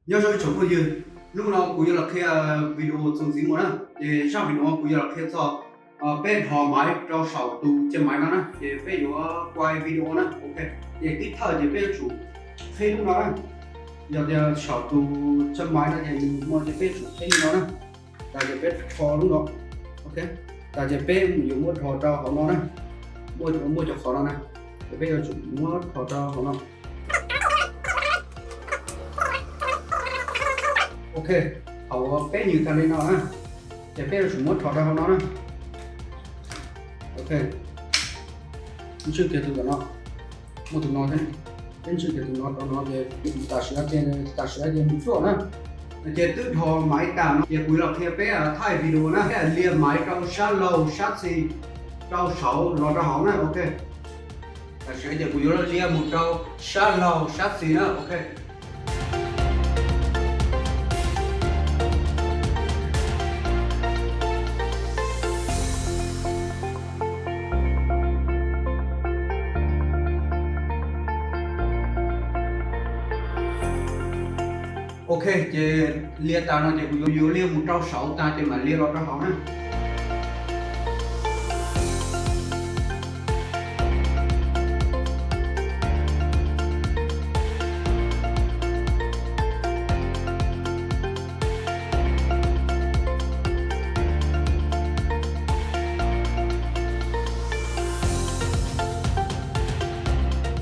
Nyob zoo ib tsoom phooj ywg, hnub no kuv yuav los qhia video txuas ntxiv mus na. Ces zaj video kuv yuav los qhia txog peb dhos maiv rau saum tus caj maiv no na. Ces peb yuav quaj video na, ok. Ces tib thawj ces peb yuav tsum qheb lub no na. Yog tias saum tus caj maiv no ces nws muaj, ces peb yuav tsum qheb li no na. Tas ces peb rho lub no, ok. Tas ces peb yuav muab rho rau hauv no na. Muaj, muaj cov qhov no na, ces peb yuav tsum muab rho rau hauv no. Ok, thaum peb nyws tag li no na, ces peb yuav tsum muab rho rau hauv no na. Ok, ntswj kiag tus tom no, muaj tus no thiab, peb ntswj kiag tus no rau no ces tam sim no ces, tam sim no ces mus cuaj na. Ces twb dhos maiv tas no ces kuv los qhia peb thaij video na, peb lia maiv rau sab laug sab xis, rau saud los rau hauv na, ok. Tam sim no ces kuv yuav lia mus rau sab laug sab xis na, ok. Ok, ces lia tas no ces kuv yuav, yuav lia mus rau saud tas ces mam lia los rau hauv na.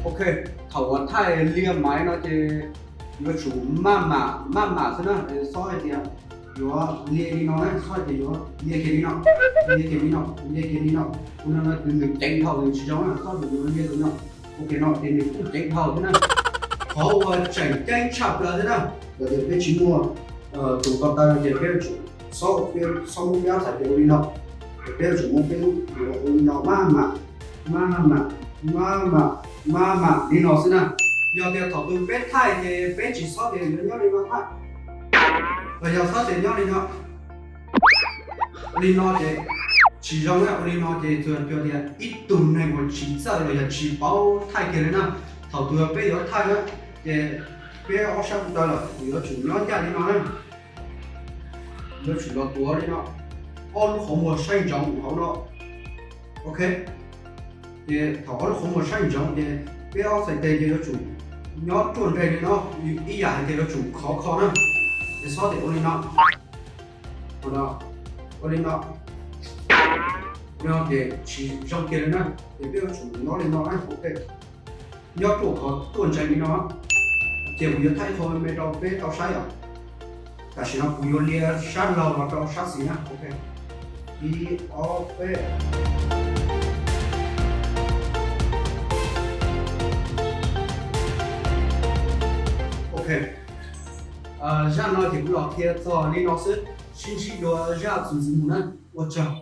Ok, thaum uas thaij lia maiv no ces yuav tsum maj mam maj mam xwb na, xob hais tias yuav lia li no na, xob hais tias yuav lia kiag li no, lia kiag li no, lia kiag li no, ua li no ces nws ceev dhau nws tsis zoo na, xob hais tias yuav lia li no, ua li no ces nws kuj ceev dhau thiab na. Qhov uas tseem ceeb tshaj plaws thiab na, yog tias peb tsis muaj tus ko taw no ces peb yuav tsum xob, xob muab peb ob txhais tes ua li no, ces peb yuav tsum muab peb lub ua li no maj mam, maj mam, maj mam, maj mam li no xwb na. Yog tias thaum twg peb thaij ces peb tsis xob ces yuav nyob li no na, los yog xob ces nyob li no. Ua li no ces tsis zoo na, ua li no ces txhais tau tias ib tug neeg uas tsis txawj los yog tsis paub thaij kiag li na. Thaum twg peb yuav thaij na, ces peb ob sab ko taw lawm yuav tsum nyob ncaj li no na. Yuav tsum los tuav li no, ob lub qhov muag saib ntsoov hauv no. Ok, ces thaum ob lub qhov muag saib ntsoov ces peb ob txhais tes ces yuav tsum nyob ruaj nreeg li no, ib yam hais tias yuav tsum khov kho na. Ces xob tes ua li no, ua li no, ua li no ces tsis zoo kiag li na, ces peb yuav tsum nyob li no na, ok. Nyob ruaj khov ruaj nreeg li no, ces kuv yuav thaij ib qho me me rau peb tau saib os. Tam sim no kuv yuav lia sab laug los rau sab xis na, ok. Ib, ob, peb. Ok, zaj no ces kuv los qhia txog li no xwb, sib ntsib dua zaj txuas ntxiv mus na, ua tsaug.